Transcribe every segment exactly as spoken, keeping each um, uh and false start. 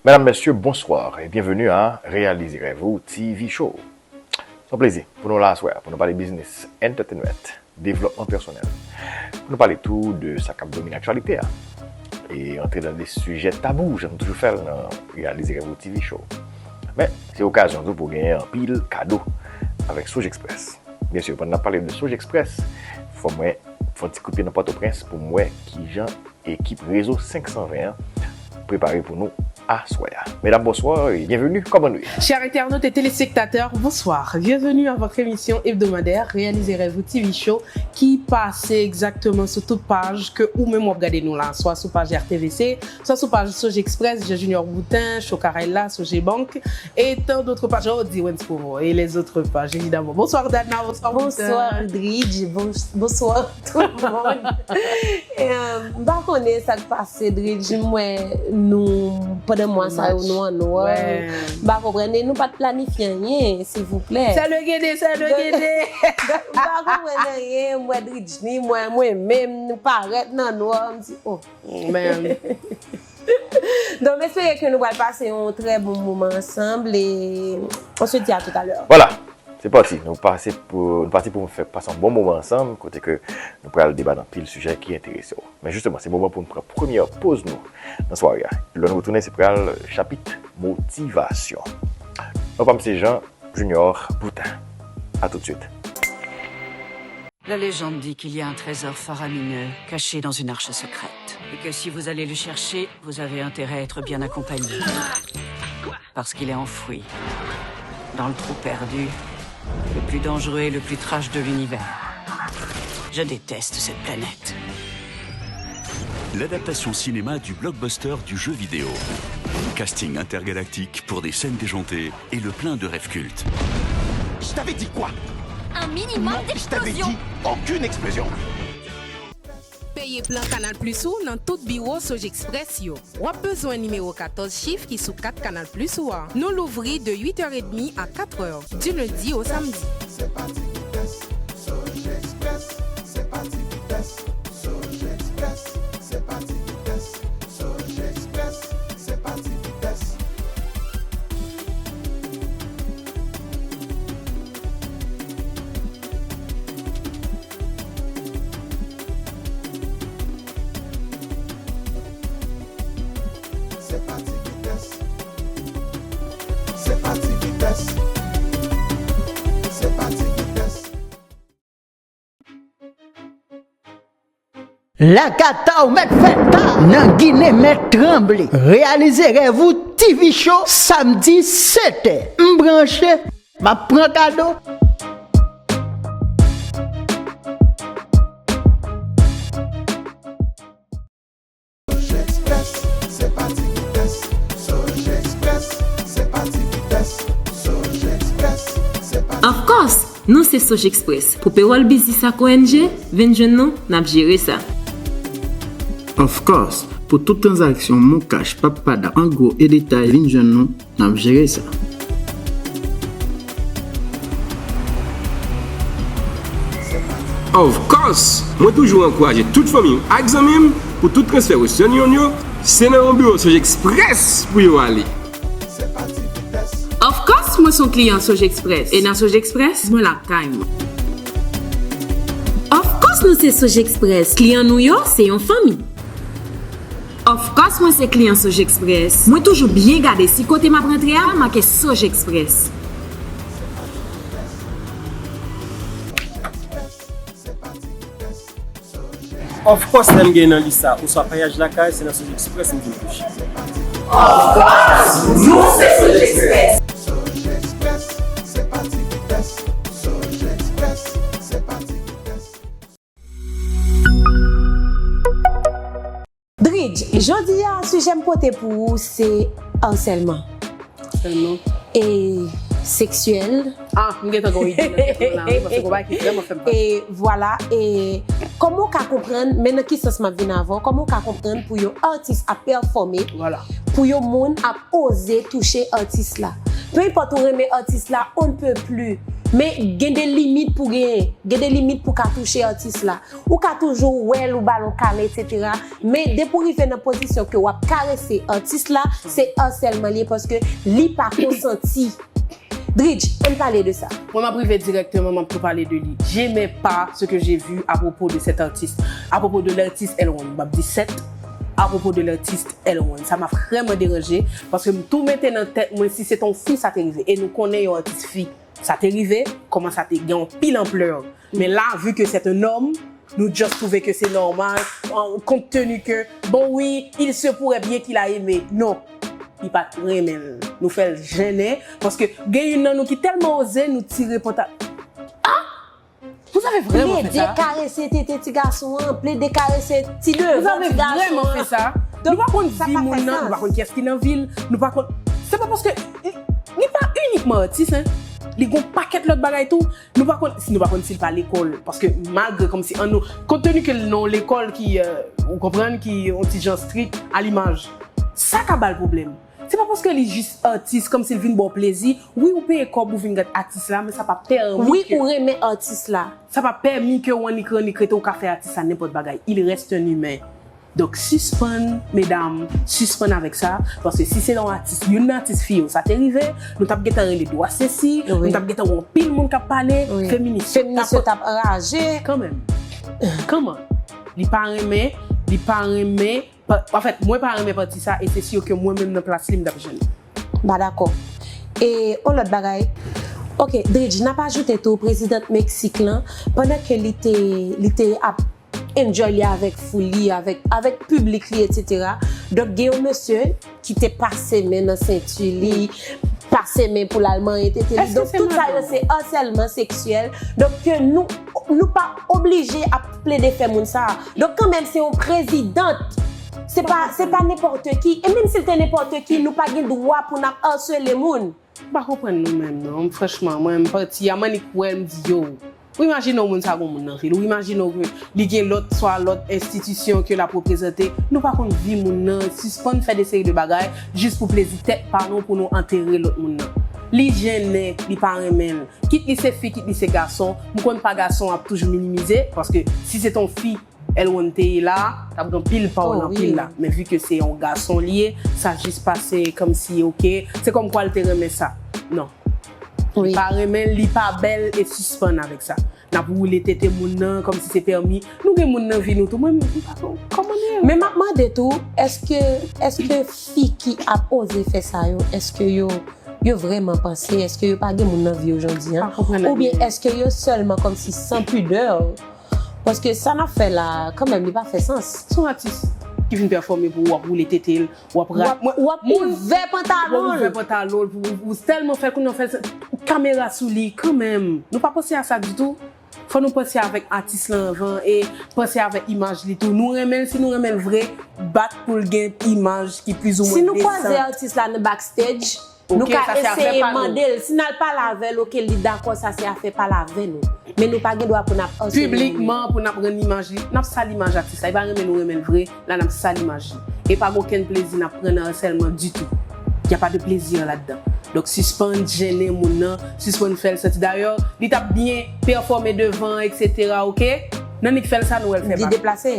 Medam, mesye, bonswa e byenveni a Reyalize Rèv Ou T V Show. Se yon plezi pou nou la aswè a, pou nou pale biznis, entertainment, devlòpman pèsonèl. Pou nou pale tou de sa k ap domine aktyalite a. E antre nan de sijè tabou, jan nou toujou fè l nan Reyalize Rèv Ou T V Show. Men, se okazyon tou pou genyen anpil kado avèk Soj Express. Byen si, pandan n ap pale de Soj Express, fò mwen fè yon ti kout pye nan Pòtoprens pou m wè kijan ekip Rezo senk san ven an prepare pou nou aswè a. Medam, bonswa e byenveni, kòman nou ye? Chers internautes et téléspectateurs, bonsoir. Bienvenue à votre émission hebdomadaire Réalisez Rêves Vous T V Show ki pase egzakteman sou tout paj ke ou menm w ap gade nou la, swa sou paj R T V C, swa sou paj Soj Express, Jean Junior Boutin, Chokarella, Sogebank, et tant d'autres pages. Oh, Dwens Promo et les autres pages, évidemment. Bonsoir Dana, bonsoir Boutin. Bonsoir Dridge, bon- bonsoir tout le monde. Eh, m pa konnen sa k pase, Dridge, m wè nou, pandan mwa sa yo, nou annwè. M pa konprann, e nou pa t planifye anyen, silvouplè. Sèl yo gede, sèl yo gede. M pa konprann anyen, m wè Dridge ni, m wè mwen menm, nou parèt nan annwè, m di, oh. Men. Donc, m espere ke nou pral pase yon trè bon moman ansanm, e on se dit à tout à l'heure. Voilà. Se pati, nou pase pou, nou pati pou nou fè pase yon bon moman ansanm, kote ke nou pral deba nan pil sijè ki enterese w. Men jisteman, se moman pou nou pran premyè poz nou nan sware a. Lè nou retounen, se pral chapit motivasyon. Non pa m se Jean Junior Boutin. A tout de suite. La légende dit qu'il y a un trésor faramineux caché dans une arche secrète. Et que si vous allez le chercher, vous avez intérêt à être bien accompagné. Parce qu'il est enfoui dans le trou perdu le plus dangereux et le plus trash de l'univers. Je déteste cette planète. L'adaptation cinéma du blockbuster du jeu vidéo. Casting intergalactique pour des scènes déjantées et le plein de rêves cultes. Je t'avais dit quoi? Un minimum d'explosion. Non, je t'avais dit aucune explosion. Peye plan Canal Plus ou nan tout biwo Soj Express yo. W ap bezwen nimewo katòz chif ki sou kat Canal Plus ou a. Nou louvri de uit è edmi a kat è, du lundi au samedi. Se pa ti vitès, Soj Express, se pa ti vitès, Soj Express, se pa ti vitès, Soj Express, se pa ti vitès. Se pa ti vitès. Se pa ti vitès. Se pa ti vitès. Lakata w mèt fè ta, nan Ginen mèt tranble. Reyalize rèv ou, T V Show, samdi sèt è. M branche. M ap pran kado. Soj Express, se pa ti vitès. Soj Express, se pa ti vitès. Soj Express, se pa ti vitès. Of course, nou se Soj Express. Pou pewòl biznis ak O N G, vin jwenn nou, n ap jere sa. Of course, pou tout tranzaksyon Moncash, Pap Pada, an gwo e detay, vin jwenn nou, n ap jere sa. Of course! Mwen toujou ankouraje tout fanmi m ak zanmi m pou tout transfè Western Union yo, se nan yon biwo Soj Express pou yo ale. Of course, mwen se yon kliyan Soj Express. E nan Soj Express, mwen lakay mwen. Of course, nou se Soj Express. Kliyan nou yo, se yon fanmi. Of course, mwen se kliyan Soj Express. Mwen toujou byen gade si kote m ap rantre a make Soj Express. Of course, lè m gen nan lis sa, oswa payaj lakay, se nan Soj Express m vin touche. Of course, nou se Soj Express. Soj Express, se pa ti vitès. Soj Express, se pa ti vitès. Dridge, jodi a, sijè m pote pou ou se harcèlement. Harcèlement. E seksyèl. Ah, m gentan gen yon ide nan tèt mwen la, wi, paske gon bagay ki vrèman fè m pè. E vwala, e kòman w ka konprann, men nan ki sans m ap vin avè w, kòman w ka konprann pou yon atis ap pèfòme, vwala, pou yon moun ap oze touche atis la? Peu importe ou renmen atis la, on ne peut plus. Men gen de limit pou genyen, gen de limit pou ka touche atis la. Ou ka toujou wè l, ou ba l yon kale, etsetera. Men depi w rive nan pozisyon ke w ap karese atis la, se asèlman l ye paske li pa konsanti. Dridge, ann pale de sa. Mwen, m ap rive direkteman, m ap tou pale de li. J'aimais pas ce que j'ai vu à propos de cet artiste, à propos de l'artiste Elwonn. M ap di set, à propos de l'artiste Elwonn. Sa m ap vrèman deranje, paske m tou mete nan tèt mwen, si se t on fi, sa te rive. E nou konnen yon atis fi. Sa te rive, kòman sa te gen yon pil anplè. Men la, vu que c'est un homme, nou just trouve que c'est normal, en- compte tenu que, bon, oui, il se pourrait bien qu'il a aimé. Non, li pa t renmen l. Nou fè l jennen, paske gen youn nan nou ki tèlman oze, nou tire pantalon. Ah! Vous avez vraiment fait ça? Plede karese tete ti gason an, plede karese ti devan ti gason an. Vous avez vraiment fait ça? Nou pa konn vi moun nan, nou pa konn kiyès ki nan vi l, nou pa konn. Se pa paske li, li pa inikman atis, en. Li gon pakèt lòt bagay tou. Nou pa konn, si nou pa konn si l pa lekòl, paske malgre kòmsi an nou, compte tenu ke l nan yon lekòl ki, euh, ou konprann, ki yon ti jan strik a limaj, sa ka ba l pwoblèm. Se pa paske li jis atis, kòmsi l vin ba w plezi. Wi, ou peye kòb, ou vin gad atis la, men sa pa pèmi ke. Wi, ou renmen atis la. Sa pa pèmi ke w annik rannik rete, ou ka fè atis la nenpòt bagay. Il reste un humain. Donk, sispann, medam, sispann avèk sa, paske si se yon atis, youn nan atis fi yo, sa te rive, nou t ap gentan rele dwa sesi, nou t ap gentan wè yon pil moun k ap pale, feminis yo t ap raje. Kanmenm. Kòman? Li pa renmen, li pa renmen, pa- anfèt, mwen pa renmen pati sa, e se si ke mwen menm nan plas li, m t ap jennen. M pa dakò. E, yon lòt bagay. Ok, Dridge, n ap ajoute tou, prezidant Meksik lan, pandan ke li te, li te ap enjoy li avèk foul li, avèk, avèk piblik li, etsetera. Donk, gen yon mesye ki te pase men nan senti li, pase men pou l al manyen tete li. Donk, tout sa yo se asèlman seksyèl. Donk, ke nou, nou pa oblije ap plede fè moun sa. Donk, kanmenm, se yon prezidant. Se pa, se pa nenpòt ki. E menm si l te nenpòt ki, nou pa gen dwa pou n ap asele moun. M pa konprann nou menm, non. Franchman, mwen, m pati a, m annik wè l, m di, yo. Ou imajine w moun sa gon moun nan vi l. Ou imajine w ke li gen lòt, swa lòt enstitisyon ke l ap reprezante. Nou pa konn vi moun nan. Sispann fè de seri de bagay jis pou plezi tèt pa nou, pou nou antere lòt moun nan. Li jennen, li pa renmen l. Kit li se fi, kit li se gason, m konn pa gason ap toujou minimize, paske si se t on fi, Elwonn te ye la, t ap gen anpil pawòl anpil la. Men vi ke se yon gason li ye, sa jis pase kòmsi, ok, se kòmkwa l te renmen sa. Non. Li pa renmen l, li pa bèl, e sispann avèk sa. N ap woule tete moun nan kòmsi se pèmi. Nou gen moun nan vi nou tou. Mwen, m pa ko-, kòman nou ye? Men m ap mande tou, èske, èske fi ki ap oze fè sa yo, èske yo, yo vrèman panse, èske yo pa gen moun nan vi yo jodi a? Oubyen èske yo sèlman kòmsi san pidè? Paske sa n ap fè la, kanmenm, li pa fè sans. Se yon atis ki vin pèfòme pou ou, w ap woule tete l, w ap ra-, w ap, w ap ouvè pantalon l, w ap ouvè pantalon l, pou ou, ou tèlman fè l, kounye a w fè l, kamera sou li, kanmenm. Nou pa panse a sa ditou. Fò nou panse avèk atis lan anvan e panse avèk imaj li tou. Nou renmen l, si nou renmen l vre, bat pou l gen imaj ki plizoumwen desan. Si nou kwaze atis la nan backstage, nou ka eseye mande l. Si n al pale avè l, oke, li dakò, sa se afè pale avè nou. Men nou pa gen dwa pou n ap anseye moun. Piblikman, pou n ap rann imaj li, n ap sal imaj atis la. Li pa renmen nou renmen l vre, la n ap sal imaj li. E pa gen okenn plezi n ap pran nan ansèlman ditou. Y a pas de plaisir ladan. Donk, sispann jennen moun nan, sispann fè l santi. Dayè, li t ap byen pèfòme devan, etsetera, oke? N annik fè l sa, nou wè l fè bak. Li deplase.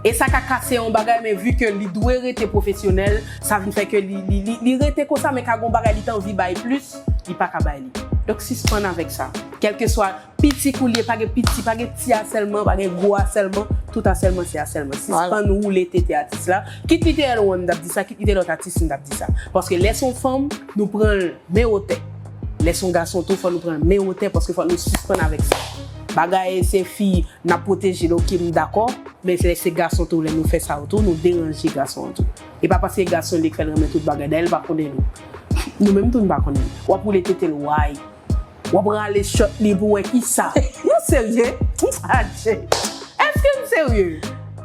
E sa ka kase yon bagay, men vi ke li dwe rete pwofesyonèl, sa vin fè ke li, li, li, li rete konsa, men ka gen yon bagay li t anvi bay plis, li pa ka bay li. Donk, sispann avèk sa. Kèlkeswa piti kou l ye, pa gen piti, pa gen ti asèlman, pa gen gwo asèlman, tout asèlman se asèlman. Sispann woule tete atis la. Kit li te Elwonn, m t ap di sa, kit li te lòt atis, m t ap di sa. Paske lè se yon fanm, nou pran l men wotè. Lè se yon gason tou, fò nou pran l men wotè, paske fò nou sispann avèk sa. Bagay se fi, n ap pwoteje l, oke, m dakò. Men lè se gason tou, lè nou fè sa yo tou, nou deranje gason an tou. E pa paske gason li k fè l renmen tout bagay, dayè l pa konnen nou. Nou menm tou, nou pa konnen l. W ap woule tete l, way. W ap rale chòt li pou wè kisa. Nou serye? Adje. Èske n serye?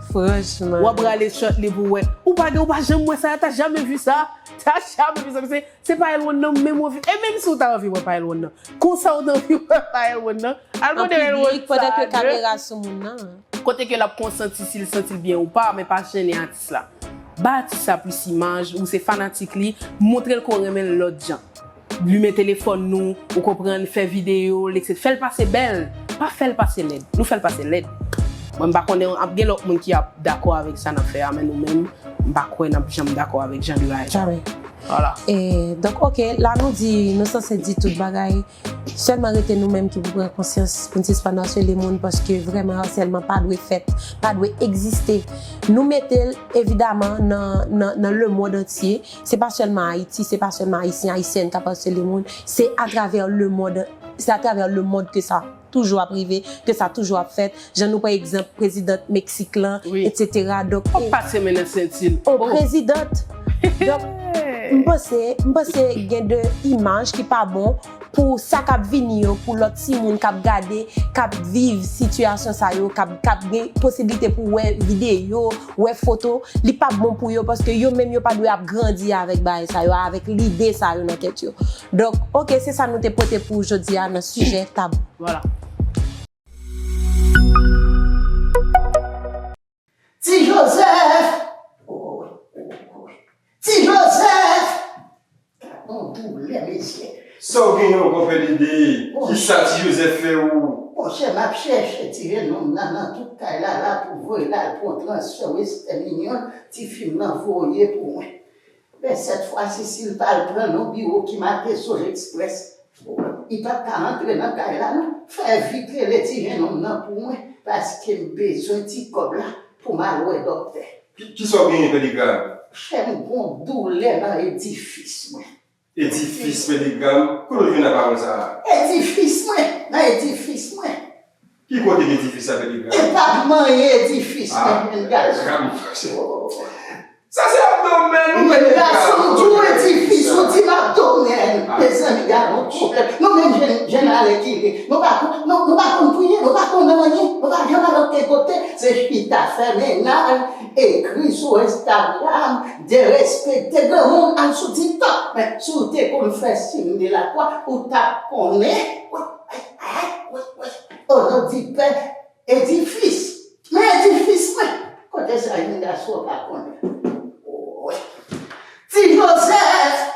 Franchman. W ap rale chòt li pou wè. Ou pa gen, ou pa janm wè sa, t'as jamais vu ça? T'as jamais vu ça? Se, se pa Elwonn nan menm w anvi. E menm si w ta anvi wè pa Elwonn nan. Konsa w ta anvi wè pa Elwòn nan. Al mande Elwòn sa. An piblik, pandan ke kamera sou moun nan. Kote ke l ap konsanti si l santi l byen ou pa, men pa jennen atis la. Ba atis la plis imaj, ou se fanatik li, montre l ke w renmen l lòt jan. limen telefòn nou, ou konprann, fè videyo, etsetera. Fè l pase bèl, pa fè l pase lèd. Nou fè l pase lèd. Mwen, m pa konnen, ap gen lòt moun ki ap dakò avèk sa n ap fè a, men nou menm, m pa kwè n ap janm dakò avèk jan de bagay sa. Jamè. Vwala. E, donk, oke, la nou di, nou sanse di tout bagay. Sèlman rete nou menm ki pou pran konsyans, pou n sispann asele moun, paske vrèman asèlman pa dwe fèt, pa dwe egziste. Nou mete l, evidaman, nan, nan, nan lemonn antye. Se pa sèlman Ayiti, se pa sèlman Ayisyen, Ayisyèn k ap asele moun. Se atravè lemonn, se atravè lemonn ke sa toujou ap rive, ke sa toujou ap fèt. Jan nou pran egzanp prezidan Meksik lan, wi, etsetera. Donk, fòk e pase men nan senti l. O, oh, prezidan. Donk, m panse, m panse gen de imaj ki pa bon pou sa k ap vini yo, pou lòt timoun k ap gade, k ap viv sitiyasyon sa yo, k ap, k ap gen posiblite pou wè videyo, wè foto, li p ap bon pou yo, paske yo menm yo pa dwe ap grandi avèk bagay sa yo, avèk lide sa yo nan tèt yo. Donk, oke, se sa nou te pote pou jodi a nan sijè tabou. Vwala. Ti Jozèf! Ti Jozèf! Gad yon doulè, mesye. Sa w genyen ankò, Pè Dede? Monchè. Kisa Ti Jozèf fè w? Monchè, m ap chèche ti jennonm nan, nan tout kay la, la pou voye l al pran transfè Western Union, tifi m nan voye pou mwen. Men sèt fwa si, si l pa al pran nan biwo ki make Sojexpress, li p ap ka antre nan kay la, non. Fè vit rele ti jennonm nan pou mwen, paske m bezwen ti kòb la pou m al wè dòktè. Ki, kisa w genyen, Pè Degras? Chè m gon doulè nan edifis mwen. Edifis, Pè Degras? Kote w jwenn aparan sa a? Edifis mwen, nan edifis mwen. Ki kote gen edifis sa, Pè Degras? E pa t manyen edifis mwen, jèn gason. Sa se abdomèn ou, Pè Degras. Jèn gason, ou di w edifis, ou di m abdomèn. Mezanmi, gad yon pwoblèm. Nou menm jèn, jèn alèkile, nou pa konn, nou, nou pa konn priye, nou pa konn anyen, nou pa janm al okenn kote. Se chita, fè mennaj, ekri sou Instagram, derespekte granmoun, al sou TikTok. Men si w te konn fè siy de lakwa, ou t ap konnen. Wi, wi, wi, wi. O non di Pè, edifis. Men edifis mwen. Kote sa jèn gason pa konnen. Wi. Ti Jozèf!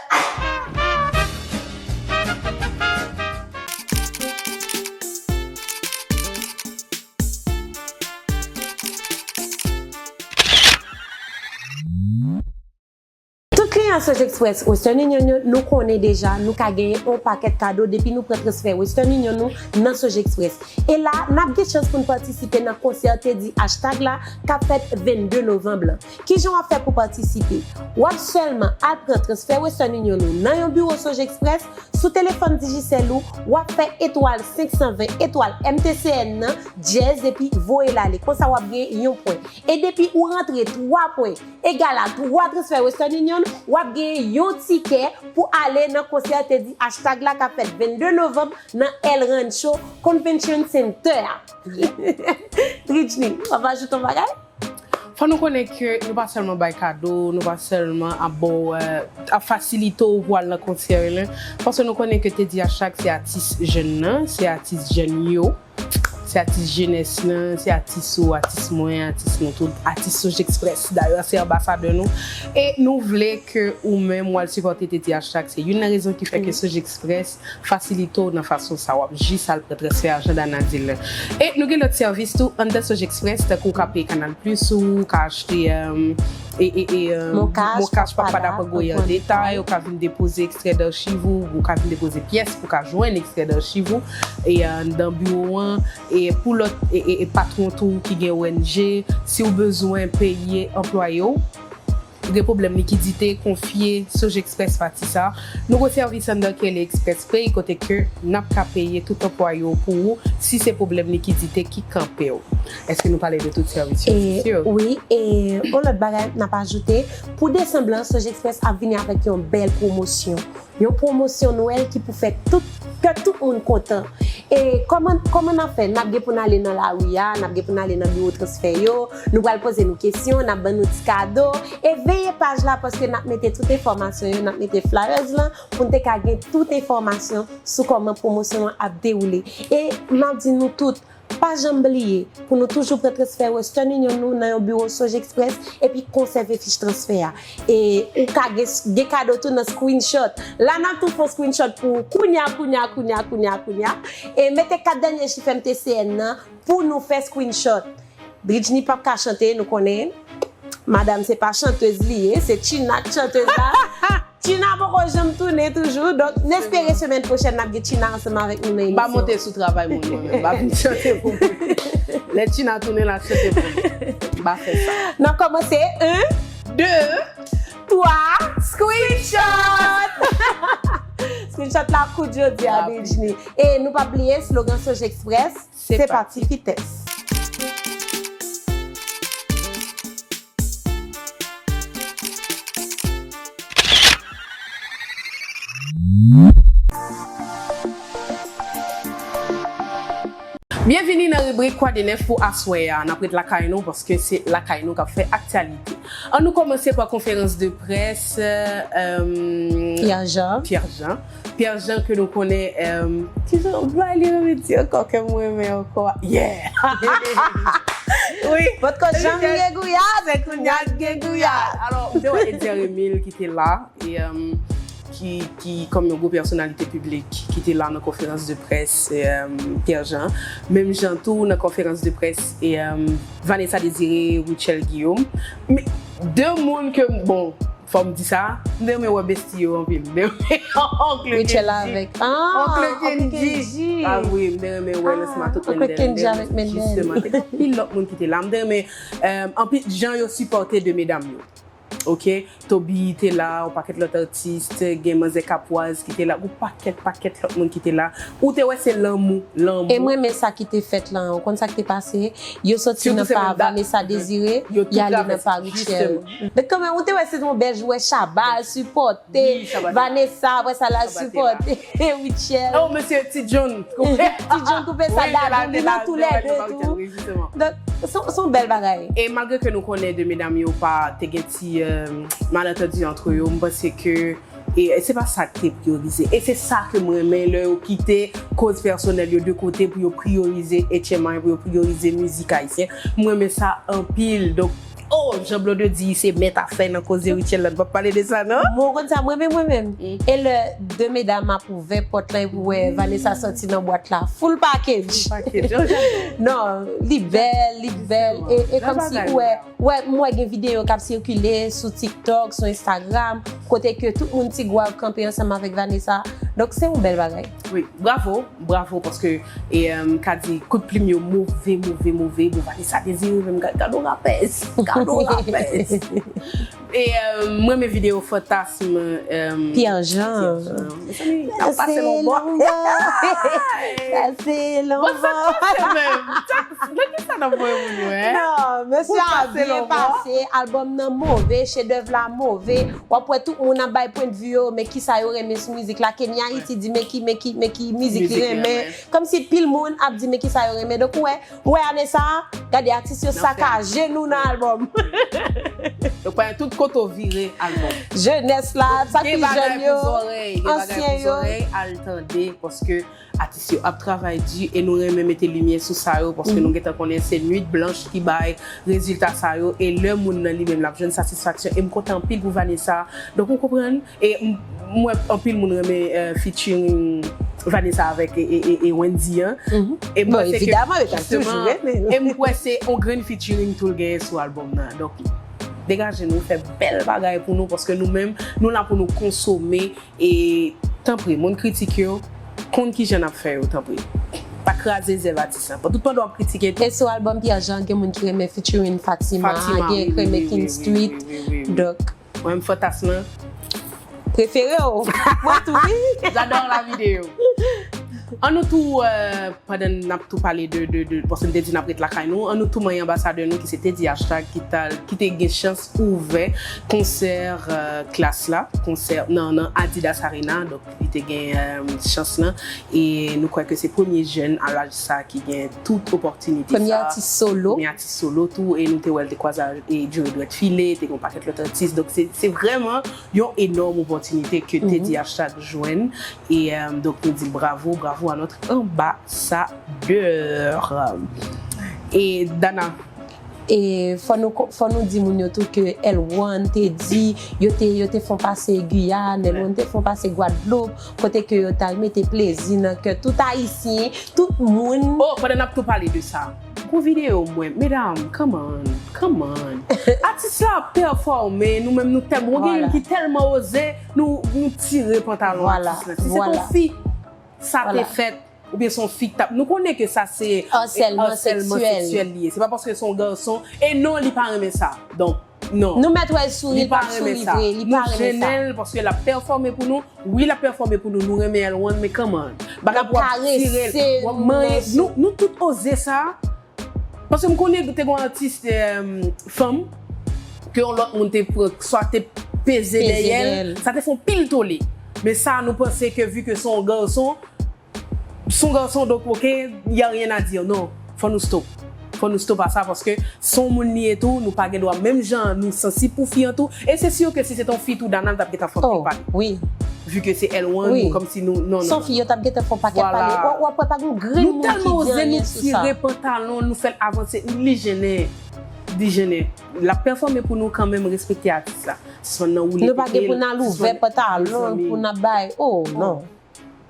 Tout kliyan Sojexpress Western Union yo, nou konnen deja, nou ka genyen yon pakèt kado depi nou pran transfè Western Union nou nan Sojexpress. E la, n ap gen chans pou n patisipe nan konsè Teddy Hashtag la k ap fèt vennde novanm lan. Kijan w ap fè pou patisipe? W ap sèlman al pran transfè Western Union ou nan yon biwo Sojexpress, sou telefòn Digicel ou, w ap fè etwal senk san ven etwal M T C N nan, dyèz, epi voye l ale. Konsa w ap gen yon pwen. E depi ou rantre twa pwen egal a twa transfè Western Union, w ap gen yon tikè pou ale nan konsè Teddy Hashtag la k ap fèt vennde novanm nan El Rancho Convention Center a. Tridjny, w ap ajoute yon bagay? Fò nou konnen ke nou pa sèlman bay kado, nou pa sèlman ap ba w, eh, ap fasilite w pou al nan konsè lan. Paske nou konnen ke Teddy Hashtag se atis jèn nan, se atis jèn yo, se atis jenès lan, se atis ou, atis mwen, atis nou tout, atis Sojexpress. Dayè, se anbasadè nou. E nou vle ke ou menm w al sipòte Teddy Hashtag. Se youn nan rezon ki fè ke Sojexpress fasilite w nan fason sa, w ap jis al pran transfè ajan Danadil lan. E nou gen lòt sèvis tou anndan Sojexpress, tankou w ka peye Canal Plus ou, ou ka achte, um, e, e, e, um, Moncash, Moncash, Papad ap anvoye an detay, ou ka vin depoze ekstrè d'achiv ou, ou ka vin depoze pyès pou w ka jwenn ekstrè d'achiv ou, e, uh, anndan biwo an, e pou lòt, e, e, e patwon tou ki gen O N G, si w bezwen peye anplwaye w, ou gen pwoblèm likidite, konfye Sojexpress pati sa. Nou gen sèvis anndan ki rele Express Pay, kote ke n ap ka peye tout anplwaye w pou ou si se pwoblèm likidite ki kanpe w. Èske nou pale de tout sèvis yo? Wi, e yon lòt bagay n ap ajoute, pou desanm lan, Sojexpress ap vini avèk yon bèl pwomosyon. Yon pwomosyon Nwèl ki pou fè tout, kè tout moun kontan. E kòman, kòman n ap fè? N ap gen pou n ale nan lari a, n ap gen pou n ale nan biwo transfè yo, nou pral poze nou kesyon, n ap ban nou ti kado. E veye paj la paske n ap mete tout enfòmasyon yo, n ap mete flyers lan pou n te ka gen tout enfòmasyon sou kòman pwomosyon an ap dewoule. E m ap di nou tout, Pa janm bliye pou nou toujou pran transfè Western Union nou nan yon biwo Soge Express epi konsève fich transfè a. E ou ka gen, gen kado tou nan screenshot. La n ap tou fè yon screenshot pou ou kounya, kounya, kounya, kounya, kounya. E mete kat dènye chif M T C N nan pou nou fè screenshot. Britney p ap ka chante, nou konnen. Madanm se pa chantez li ye, se China k chantez la. China poko janm tounen toujou, donk n espere semèn pwochèn n ap gen China ansanm avèk nou nan emisyon. M pa monte sou travay moun mwen menm, m pa vin chante pou moun. Lè China tounen l ap chante pou nou. M pa fè sa. N ap kòmanse, un, de, twa, screenshot! Screenshot la kout jodi a, Britney. E nou pa bliye slogan Soge Express, se pati fitès. Byenvini nan ribrik Kwa de nèf pou aswè a. N ap ret lakay nou paske se lakay nou k ap fè aktyalite. Ann nou kòmanse pa konferans de près, euh, Pierre Jean. Pierre Jean. Pierre Jean ke nou konnen, euh, kijan, bagay li renmen di ankò ke m renmen ankò. Yeah! Wi. Potko janm gen gouyad, se kounya k gen gouyad. Alò, m te wè Edzer Emile ki te la, e, euh, ki, ki kòm yon gwo pèsonalite piblik ki te la nan konferans de près, euh, Pierre Jean. Menm jan tou nan konferans de près, e, euh, Vanessa Désiré, Rutshelle Guillaume. Men, de moun ke, bon, fò m di sa, m te renmen wè besti yo anpil. M te renmen Oncle Kendji. Rutshelle avèk, ah, Oncle Kendji. Ah wi, m te renmen wè l ansanm ak tout Mendel. Oncle Kendji avèk Mendel. Jisteman, te gen anpil lòt moun ki te la. M te renmen, euh, anpil jan yo sipòte de medam yo. Ok, Toby te la, yon pakèt lòt atis, gen manzè Kapwaz ki te la, yon pakèt, pakèt lòt moun ki te la. Ou te wè se lanmou, lanmou. E m renmen sa ki te fèt lan. Ou konn sa ki te pase? Yo soti nan pa Vanessa Désiré, y ale nan pa Rutshelle. Men kanmenm, ou te wè se yon bèl jou, wè Shabba al sipòte Vanessa, apre sa l al sipòte Rutshelle. Oh, mesye, Ti John koupe. Ti John koupe sa, Dadou, li nan tou lè de tou. Donk, se, se yon bèl bagay. E malgre ke nou konnen de medam yo pa te gen ti, euh, malantandi antre yo, m panse ke, e, e se pa sa k te priyorize. E se sa ke m renmen lè yo kite koz pèsonèl yo de kote pou yo priyorize H M I, pou yo priyorize mizik ayisyen. M renmen sa anpil. Donk, oh, jan Blonde di, se mèt afè nan koze Rutshelle la, n p ap pale de sa, non? Bon, konn sa, mwen menm, mwen menm. E lè de medam ap ouvè pòt la, epi w wè Vanessa sòti nan bwat la, full package. Full package. Non, li bèl, li bèl. E, e kòmsi ou wè, ou wè, m wè gen videyo k ap sikile sou TikTok, sou Instagram, kote ke tout moun Ti Gwav kanpe ansanm avèk Vanessa. Donk, se yon bèl bagay. Wi, bravo, bravo, paske, e, euh, m ka di, kout plim yo move, move, move. Bon, Vanessa Désiré menm, gad, gad yon rapèz, gad yon rapèz. E, euh, m renmen videyo Fantasm, euh, Pierre Jean. Pierre Jean. Mezanmi, n ap pase lonbò. Pase lonbò. Pase lonbò. Bon, sa k pase menm? Sa, nan ki sa n ap voye moun yo, hein? Non, mesye a byen pase, albòm nan move, chedèv la move. W ap wè tout moun ap bay pwendvi yo, men kisa yo renmen sou mizik la. Kenny Haiti di men ki, men ki, men ki mizik li renmen. Kòmsi pil moun ap di men kisa yo renmen. Donk, ou wè, ou wè ane sa a, gade atis yo sakaje nou nan albòm. Donk, pa tout kote w vire albòm. Jenès la, sa ki jèn yo, ansyen yo. Al tande, paske atis yo ap travay di e nou renmen mete limyè sou sa yo, paske nou gentan konnen se nwit blanch ki bay rezilta sa yo, e lè moun nan li menm l ap jwenn satisfaksyon, e m kontan anpil pou Vanessa. Donk, ou konprann? E m, m wè anpil moun renmen, euh, featuring Vanessa avèk e, e, e, e Wendy an. E m panse ke, jisteman, e m kwè se on grenn featuring tou l genyen sou albòm nan. Donk, degaje nou, fè bèl bagay pou nou, paske nou menm, nou la pou nou konsome. E tanpri, moun kritik yo, konn kijan n ap fè yo, tanpri. Pa kraze zèv atis lan. Bon, tout pandan w ap kritike tou. E sou albòm Pierre Jean, gen moun ki renmen featuring Fatima, gen k renmen King Street. Donk, mwen menm Fantasm lan prefere w. Mwen tou, wi. J'adore la vidéo. An nou tou, euh, pandan n ap tou pale de, de, de, paske n te di n ap ret lakay nou, an nou tou manyen anbasadè nou ki se Teddy Hashtag ki t al, ki te gen chans ouvè konsè, euh, Klass la, konsè nan, nan Adidas Arena, donk li te gen, euh, chans lan, e nou kwè ke se premye jèn a laj sa ki gen tout opòtinite sa. Premye atis solo. Premye atis solo tou, e nou te wè l te kwaze ak, e, Joe Edouard Philé, te gen yon pakèt lòt atis, donk se, se vrèman yon enòm opòtinite ke Teddy Hashtag jwenn. E, euh, donk, nou di l bravo, bravo. Pour notre ambassadeur. Et Dana, E fò nou, fò nou di moun yo tou ke L one te di, yo te, yo te fè yon pase Giyàn, L one te fè yon pase Gwadloup, kote ke yo t al mete plezi nan kè tout Ayisyen, tout moun. Oh, pandan n ap tou pale de sa, gon videyo mwen, medam, come on, come on. Atis la ap pèfòme, nou menm nou tèlman, gon gen youn ki tèlman oze, nou, nou tire pantalon atis la. Si se t on fi, sa te fèt, oubyen se yon fi k t ap, nou konnen ke sa se Harcèlement sexuel. Li ye. Se pa paske se yon gason, e non, li pa renmen sa. Donk, non. Nou mèt wè l souri, li p ap souri vre, li pa renmen sa. Nou jennen l paske l ap pèfòme pou nou. Wi, l ap pèfòme pou nou, nou renmen L one, men come on. Bagay pou ap tire l, w ap manyen. Nou, nou tout oze sa. Paske m konnen te gon atis fanm ke yon lòt moun te pran, swa te peze dèyè l, sa te fè yon pil tole. Men sa, nou panse ke vi ke se yon gason, se yon gason, donk, ok, y a rien à dire. Non, fò nou stop. Fò nou stop a sa, paske se yon moun li ye tou, nou pa gen dwa, menm jan nou sansib pou fi an tou. E se si ke si se t on fi tou, Dana, l t ap gentan fè yon pil pale. Vu ke se L one, nou kòmsi nou, non, non. Se yon fi, yo t ap gentan fè yon pakèt pale. W ap wè pa gen grenn moun ki di anyen sou sa. Nou tèlman oze, nou tire pantalon, nou fè l avanse, li jennen, li jennen. L ap pèfòme pou nou kanmenm, respekte atis la. Sispann nan woule tete l. Nou pa gen pou n al ouvè pantalon l pou n ap bay. Oh, non.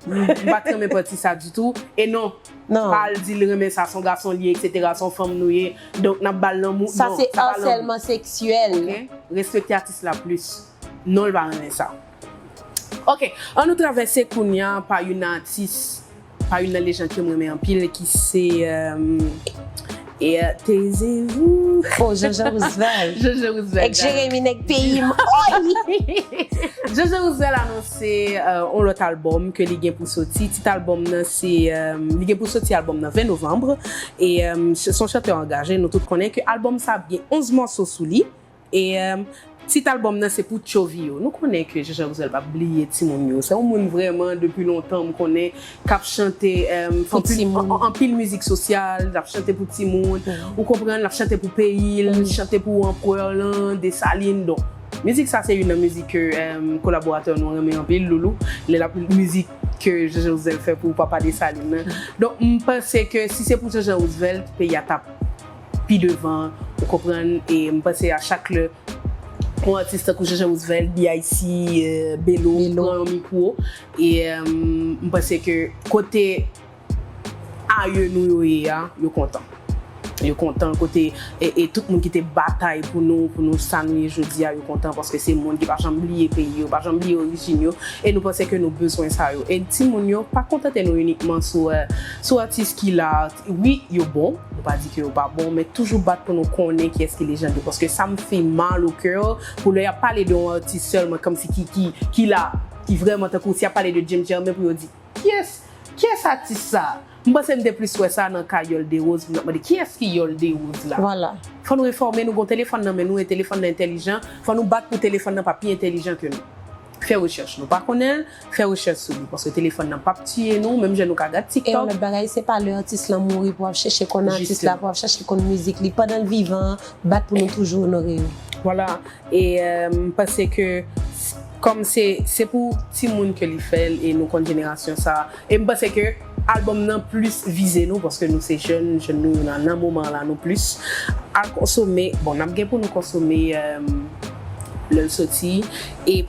M pa t renmen pati sa ditou. E non, pa al di l renmen sa, se yon gason li ye, etsetera, se yon fanm nou ye. Donk, n ap ba l lanmou. Non, sa pa lanmou. Sa se harcèlement sexuel. Ok? Respekte atis la plis. Non, l pa renmen sa. Ok, ann nou travèse kounya pa youn nan atis, pa youn nan lejann ke m renmen anpil, ki se, euh, e, euh, Taisez-vous. Oh, Jean-Jean Roosevelt. Jean-Jean Roosevelt. Ek Jeremy nèg peyi m. Oy! Jean-Jean Roosevelt anonse, euh, yon lòt albòm ke li gen pou soti. Tit albòm nan se, euh, li gen pou soti albòm nan ven novanm. E, euh, se yon chantè angaje, nou tout konnen ke albòm sa ap gen onz mòso sou li. E, euh, tit albòm nan se pou tchovi yo. Nou konnen ke Jean-Jean Roosevelt p ap bliye timoun yo. Se yon moun vrèman depi lontan m konnen k ap chante, euh, fè anpil, an- an- anpil mizik sosyal, l ap chante pou timoun. Ou konprann, l ap chante pou peyi l, chante pou anperè lan, Desalin. Donk, mizik sa se youn nan mizik ke, euh, kolaboratè nou renmen anpil, Loulou. Lè l ap mizik ke Jean-Jean Roosevelt fè pou papa Desalin nan. Donk, m panse ke si se pou Jean-Jean Roosevelt, peyi a t ap pi devan, ou konprann, e m panse a chak lè yon atis tankou Jean-Jean Roosevelt, B I C, euh, Belo, pran yon mikwo, e, euh, m panse ke kote aye nou yo ye a, yo kontan. Yo kontan kote, e, e tout moun ki te batay pou nou, pou nou sa nou ye jodi a, yo kontan paske se moun ki pa janm bliye peyi yo, pa janm bliye orijin yo, e nou panse ke nou bezwen sa yo. E timoun yo, pa kontante nou inikman sou, euh, sou atis ki la, wi, yo bon, nou pa di ke yo pa bon, men toujou bat pou nou konnen kiyès ki lejann yo, paske sa m fè mal o kè, pou lè y ap pale de yon atis sèlman, kòmsi ki, ki, ki la, ki vrèman tankou si y ap pale de James Germain pou yo di, kiyès, kiyès atis sa? M panse m te plis wè sa nan ka Yol Derose, pou n ap mande, kiyès ki Yol Derose la? Fò nou enfòme nou, gon telefòn nan men nou, e telefòn nan entèlijan, fò nou bat pou telefòn nan pa pi entèlijan ke nou. Fè rechèch, nou pa konnen l, fè rechèch sou li, paske telefòn nan p ap tiye nou, menm jan nou ka gad TikTok. E yon lòt bagay, se pa lè atis lan mouri pou w ap chèche konn atis la, pou w ap chèche konn mizik li. Pandan l vivan, bat pou nou toujou onore yo. Vwala. E, euh, m panse ke s- kòm se, se pou timoun ke li fè l, e nou konn jenerasyon sa. E m panse ke albòm nan plis vize nou, paske nou se jèn, jèn nou yo nan, nan moman la, nou plis al konsome. Bon, n ap gen pou nou konsome, euh, lè l soti. E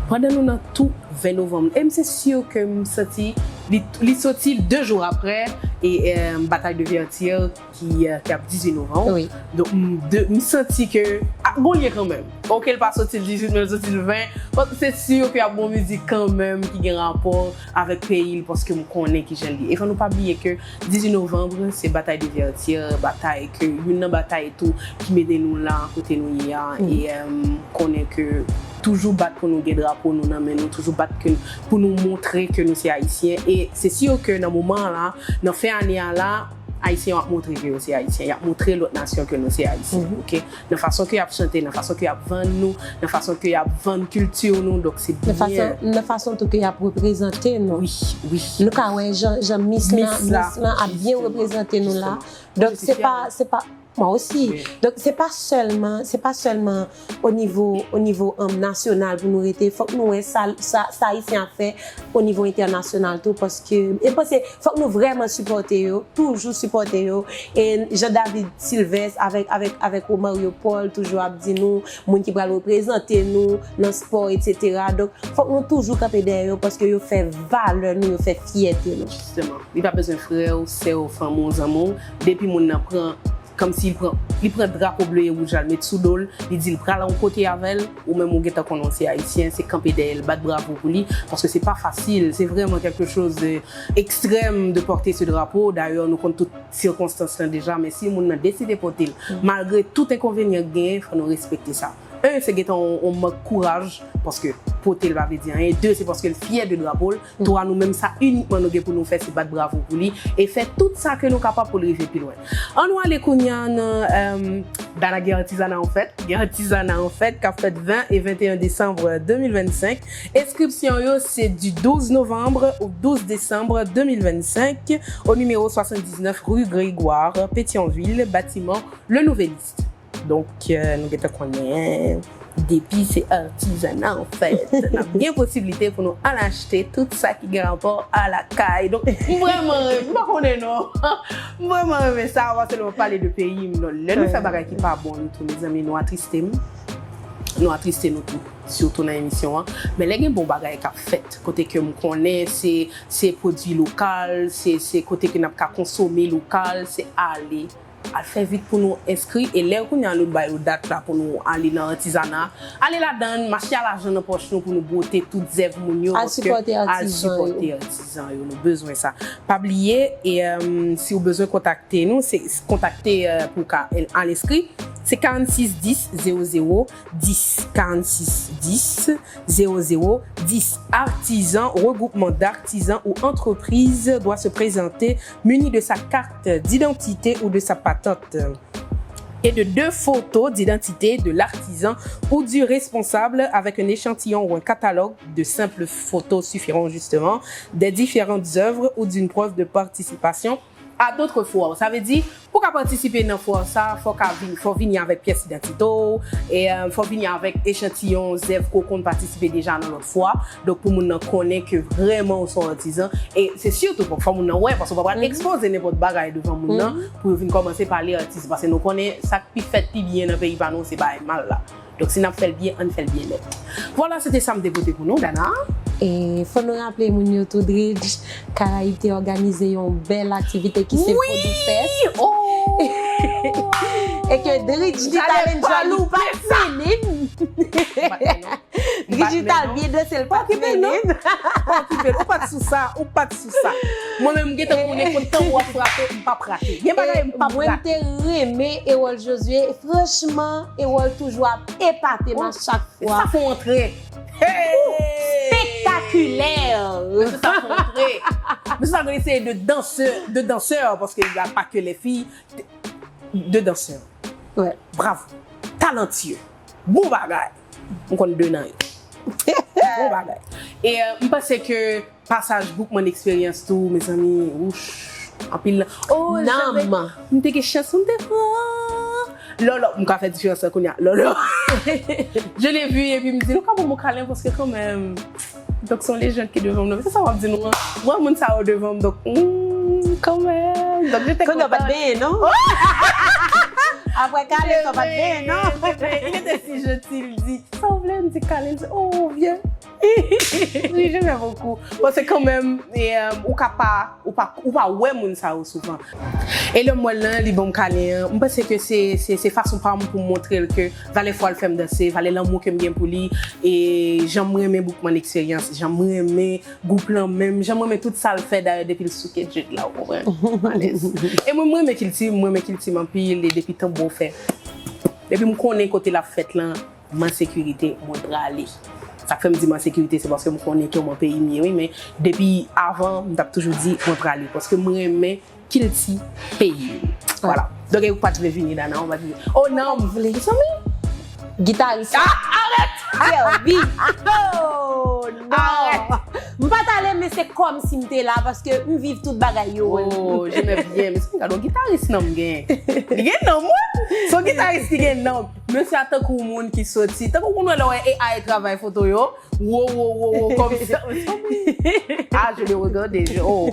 pandan nou nan tou ven novanm, e m se si ke m santi li, li soti de jou apre, e, euh, Bataille de Vertières, ki, euh, ki ap dizuit novanm. Donk, m, de, m santi ke, ah, gon lyen kanmenm. Ok, l pa soti l dizuit, men l soti l ven. Bon, se si ke ap gon mizik kanmenm ki gen rapò avèk peyi l, paske m konnen kijan l ye. E fò nou pa bliye ke dizuit novanm, se Bataille de Vertières, batay ke, youn nan batay tou ki mete nou la, kote nou ye a. E, euh, konnen ke toujou bat pou nou gen drapo nou nan men nou, toujou bat ke, pou nou montre ke nou se Ayisyen. E se si ke nan moman an la, nan fen ane a la, Ayisyen yo ap montre ke yo se Ayisyen. Y ap montre lòt nasyon ke nou se Ayisyen, ok? Nan fason ke y ap chante, nan fason ke y ap vann nou, nan fason ke y ap vann kilti nou, donk se byen. Nan fason, nan fason tou ke y ap reprezante nou. Wi, wi. Nou ka wè jan, jan Miss lan, Miss lan ap byen reprezante nou la. Donk se pa, se pa, Mwen osi. Donk, se pa sèlman, se pa sèlman o nivo, o nivo, um, nasyonal pou nou rete. Fòk nou wè sa, sa, sa Ayisyen ap fè o nivo entènasyonal tou, paske, e panse, fòk nou vrèman sipòte yo, toujou sipòte yo. E jan David Sylvestre avèk, avèk, avèk Romario Paul toujou ap di nou, moun ki pral reprezante nou nan spò, etsetera. Donk, fòk nou toujou kanpe dèyè yo, paske yo fè valè nou, yo fè fyète nou. Jisteman, li pa bezwen frè w, sè w, fanmi w, zanmi w. Depi moun nan pran, kòmsi li pran, li pran drapo ble e wouj la, l met sou do l, li di l pral yon kote avè l, ou menm ou gentan konnen w se ayisyen, se kanpe dèyè l, bat bravo pou li, paske se pa fasil, se vrèman quelque chose de extrême de porter ce drapeau. Dayè, nou konn tout sikonstans lan deja, men si moun nan deside pote l, malgre tout enkonvenyan k genyen, fò nou respekte sa. Un, se gentan yon, yon mank kouraj, paske pote l pa vle di anyen. De, se paske l fyè de drapo l. Twa, nou menm, sa inikman nou gen pou nou fè, se bat bravo pou li e fè tout sa ke nou kapab pou l rive pi lwen. An nou ale kounye a nan, euh, Dana, gen atizana an fèt. Gen atizana an fèt k ap fèt ven e venteyen desanm de mil vennsenk. Enskripsyon yo se du douze novembre au douze décembre deux mille vingt-cinq, au numéro soixante-dix-neuf rue Grégoire, Pétion-Ville, bâtiment Le Nouvelliste. Donk, euh, nou gentan konnen, depi se atizana an fèt, n ap gen posiblite pou nou al achte tout sa ki gen rapò a lakay. Donk, m vrèman renmen, m pa konnen non. M vrèman renmen sa, paske nou pale de peyi m. Non, lè nou fè bagay ki pa bon, nou tou, mezanmi, nou atriste m. Nou atriste nou tou, sitou nan emisyon an. Men lè gen bon bagay k ap fèt, kote ke m konnen se, se pwodui lokal, se, se kote ke n ap ka konsome lokal, se ale. Al fè vit pou nou enskri, e lè kounye a nou bay yo dat la pou nou ale nan atizana, ale ladann, mache a lajan nan pòch nou pou nou bwote tout zèv moun yo, al sipòte atizan yo. Atizan yo, nou bezwen sa. Pa bliye, e, euh, si w bezwen kontakte nou, se kontakte, euh, pou ka al enskri, se karannsis dis zewo zewo dis, karannsis dis zewo zewo dis. Artisan, regroupement d'artisans ou entreprise doit se présenter muni de sa carte d'identité ou de sa patente et de deux photos d'identité de l'artisan ou du responsable avec un échantillon ou un catalogue de simples photos suffiront justement des différentes œuvres ou d'une preuve de participation à d'autres foires. Sa vle di, pou ka patisipe nan fwa sa, fò ka vin, fò vini avèk pyès idantite w, e, euh, fò vini avèk echantiyon zèv ke w konn patisipe deja nan lòt fwa. Donk, pou moun nan konnen ke vrèman ou se yon atizan. E se sitou, fò moun nan wè, paske w pa pral ekspoze nenpòt bagay devan moun nan, pou yo vin kòmanse pale atis. Paske nou konnen sa k pi fèt pi byen nan peyi pa nou, se bagay mal la. Donk, si n ap fè l byen, ann fè l byen nèt. Vwala, se te sa m te pote pou nou, Dana. E fò nou raple moun yo tou, Dridge Caraïbes te òganize yon bèl aktivite ki se Vodou Fest. Oh! E ke Dridge Digital Angel li pa t fini. Dridge Digital byen danse, l pa t fini. Pa okipe l, ou pa t sou sa, ou pa t sou sa. Mwen menm, m gentan konnen kontan w ap frape, m p ap rate. Gen bagay m p ap rate. Mwen te renmen Erol Josué. Franchman, Erol toujou ap epate m a chak fwa. Sa fè w antre. Hey! Spektakilè! Mesye sa fè w antre. Mesye sa gen eseye de dansè, de dansè, paske y a pas que les filles, de dansè. Bravo. Talentueux. Bon bagay. M konn de nan yo. Bon bagay. E, euh, m panse ke pasaj Boukman Experience tou, mezanmi, wouch, anpil nan. Oh, Nanm. M te gen chans, m te pran. Lolo, m ka fè diferans la kounye a. Lolo. Je l'ai vu, epi m di, nou ka ban m yon kalen, paske kanmenm. Donk, se yon lejand ki devan m nan. Se sa w ap di nou an. Mwen, moun sa yo devan m, donk, hmm, kanmenm. Donk, je te kontan. Kounye a w pa t benyen, non? Apre kalen sa, w pa t benyen, non? Il était si gentil, il dit, sa w vle, m di kalen, m di, oh, vyen. Oui, je viens beaucoup. Bon, se kanmenm, e, euh, ou ka pa, ou pa, ou pa wè moun sa yo souvan. E lè m wè l lan, li ban m kalen an, m panse ke se, se, se fason pa m pou m montre l ke valè fwa l fè m danse, valè lanmou ke m gen pou li, e jan m renmen Boukman Experience, jan m renmen gwoup lan menm, jan m renmen tout sa l fè, dayè depi l souke djed la, ou konprann? M alèz. E mwen, m renmen kilti m, m renmen kilti m anpil, e depi tanbou fè. Depi m konnen kote l ap fèt lan, m an sekirite, mwen prale. Sa k fè m di m an sekirite, se paske m konnen ke m an peyi m ye, wi, men depi avan, m t ap toujou di, mwen prale, paske m renmen kilti peyi m. Vwala. Donk, e ou pa t vle vini, Dana, ou pa t vle. Oh, non, m vle. Mezanmi. Gitaris la. Ah, arèt! Sèvi. Oh, non. Arèt. M pa t ale, men se kòmsi m te la, paske m viv tout bagay yo. Oh, je me bien. Men se gade yon gitaris nanm gen. Li gen nanm, wi. Se yon gitaris ki gen nanm. Mesye a tankou moun ki soti. Tankou moun wè lè wè A I travay foto yo. Wo, wo, wo, wo, kòmsi. Ah, je l'ai regardé. Je, oh,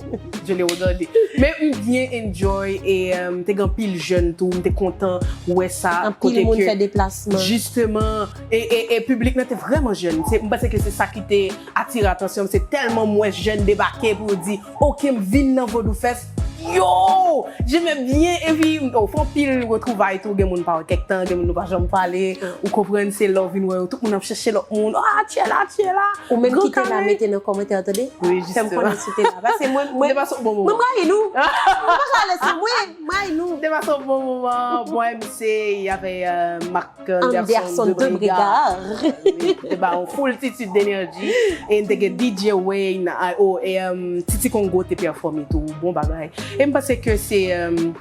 je l'ai regardé. Men m byen enjoy e euh, m te gen anpil jèn tou. M te kontan wè sa. Anpil moun fè deplasman. Jisteman, e, e, e piblik nan te vrèman jèn. Se, m panse ke se sa ki te atire atansyon m. Se tèlman m wè jèn debake pou yo di, "Ok, m vin nan Vodou Fest." Yo! Je me bien, epi, oh, fè anpil retwouvay tou, gen moun pa wè kèk tan, gen moun nou pa janm pale, ou konprann, se lè w vin wè yo, tout moun ap chèche lòt moun, ah, tu es là, tu es là. Ou menm ki te la, mete nan kòmantè, tande? Wi, jisteman. Fè m konnen si w te la. Paske mwen, mwen, mwen rayi nou. Mwen pa ka lese, mwen, mwen rayi nou. Te pase yon bon moman, bon M C, y avait euh, Marc Anderson de Bregard. Wi, te ba yon foultitid d'enerji. E n te gen D J Wayne, a, oh, e um, Titi Congo te pèfòme tou. Bon bagay. E m panse ke se um,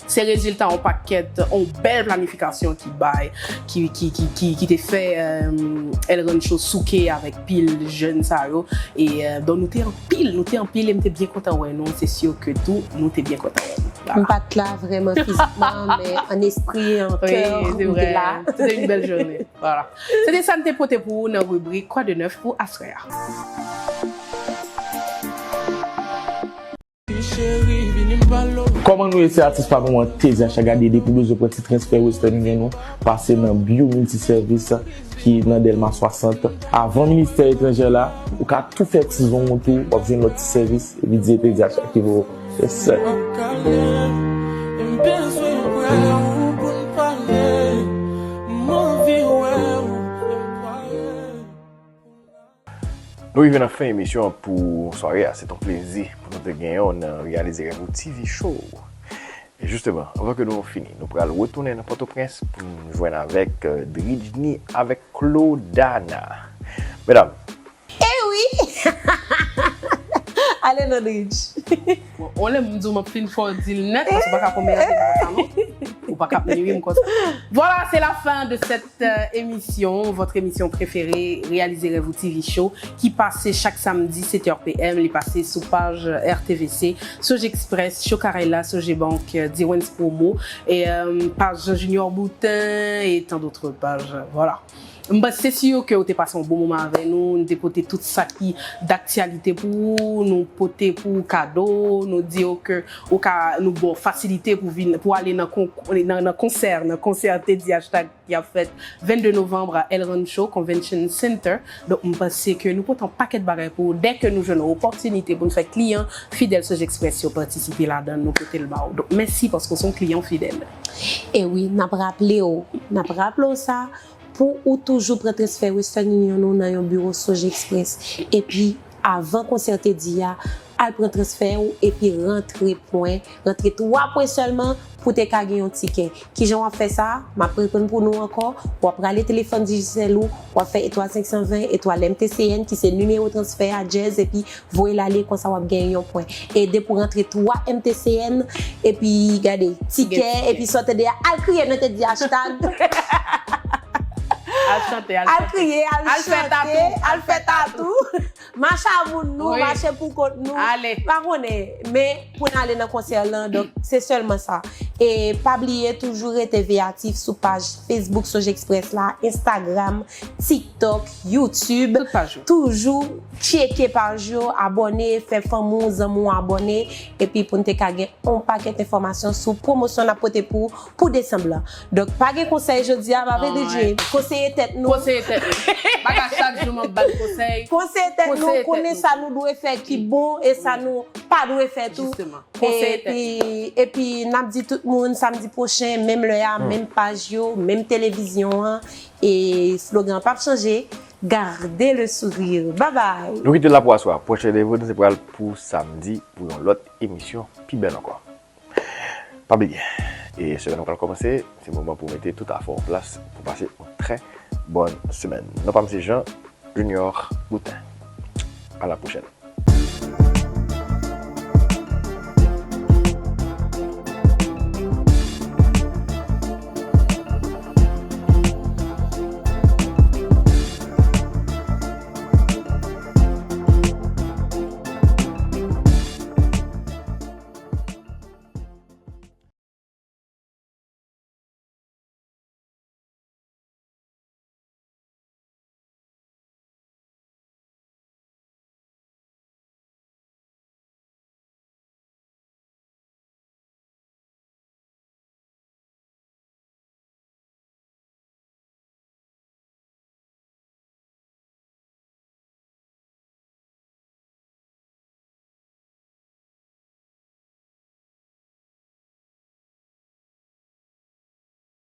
se rezilta yon pakèt, yon bèl planifikasyon ki bay, ki, ki, ki, ki, ki te fè um, El Rancho souke avèk pil jèn sa yo. E uh, donk nou te anpil, nou te anpil e m te byen kontan wè nou. Se si ke tou, nou te byen kontan wè nou. M pa t la vrèman fizikman, men an espri, an kè, m te la. C'était une belle journée. Voilà. Se te sa n te pote pou ou nan ribrik Quoi de neuf pou aswè a. Kòman nou ye, se atis pa nou an, T D H a gade depi w bezwen pran ti transfè Western Union ou, pase nan Bio Multiservice ki nan Dèlma swasant. Avan ministè etranjè la, ou ka tou fè ti zon ou tou, w ap jwenn lòt ti sèvis, epi di T D H a ki voye w. Yes, sir. Nou rive nan fen emisyon an pou sware a. Se t on plezi pou nou te genyen w nan Reyalize Rèv Ou T V Show. E jisteman, anvan ke nou fini, nou pral retounen nan Pòtoprens pou n jwenn avèk euh, Dridjny avèk Claudana. Medam, Eh wi! Ale non, Dridj. Bon, on lè m di w m ap fin fè w di l nèt, paske w pa ka konmante m konsa, non. Ou pa ka ap nwi m konsa. Voilà, c'est la fin de cette euh, émission, votre émission préférée, Réalisez Rêve Ou T V Show, ki pase chak samdi sèt è P M, li pase sou paj euh, R T V C, Soj Express, Chokarella, Sogebank, euh, Dewens Promo, e euh, paj Jean Junior Boutin, et tant d'autres pages, voilà. M panse se si ke w te pase yon bon moman avè nou, nou te pote tout sa ki daktyalite pou ou, nou pote pou ou kado, nou di w ke ou ka, nou ba w fasilite pou vin, pou ale nan, kon, nan, nan konsè, nan konsè T D H Tag ki ap fèt vennde novanm a El Rancho Convention Center. Donk, m panse ke nou pote yon pakèt bagay pou ou. Dèke nou jwenn yon opòtinite pou n fè kliyan fidèl Soj Express yo patisipe ladan l, nou pote l ba w. Donk, mèsi paske w se yon kliyan fidèl. E wi, n ap raple w, n ap raple w sa, pou ou toujou pran transfè Western Union ou nan yon biwo Soj Express. Epi, avan konsè Teddy a, al pran transfè ou epi rantre pwen, rantre twa pwen sèlman pou te ka gen yon tikè. Kijan w ap fè sa? M ap reprann pou nou ankò. W ap rale telefòn Digicel ou, w ap fè etwal senk san ven, etwal M T C N, ki se nimewo transfè a, Jazz, epi voye l ale, konsa w ap gen yon pwen. E depi w rantre twa M T C N, epi gade, tikè, epi sa w tande a, al kriye nan Teddy hashtag. Al chante, al chante. Al kriye, al chante, al fè tatou. Mache a moun nou, mache pou kont nou. Ale. Pa konnen, men pou n ale nan konsè lan, donk se sèlman sa. E pa bliye toujou rete veyatif sou paj Facebook Soj Express la, Instagram, TikTok, YouTube. Tout paj yo. Toujou tcheke paj yo, abòne, fè fanmi w, zanmi w abòne, epi pou n te ka gen yon pakèt enfòmasyon sou pwomosyon n ap pote pou, pou desanm lan. Donk, pa gen konsèy jodi a, pa vle di djè. Konseye tèt nou. Konseye tèt nou. Pa ka chak jou m ap ba n konsèy. Konseye tèt nou, konnen sa nou dwe fè ki bon e sa nou pa dwe fè tou. Jisteman. Konseye tèt nou. Epi, epi, n ap di tout moun, samdi pwochen, menm lè a, menm paj yo, menm televizyon an, e slogan an p ap chanje, Gardez le sourire. Bye bye! Nou kite l la pou aswè a. Pwochen randevou nou se pral pou samdi pou yon lòt emisyon pi bèl ankò. Pa bliye, e semèn nan pral kòmanse, se moman pou mete tout afè w an plas pou pase yon trè bòn semèn. Non pa m se Jean Junior Boutin. A la pwochèn.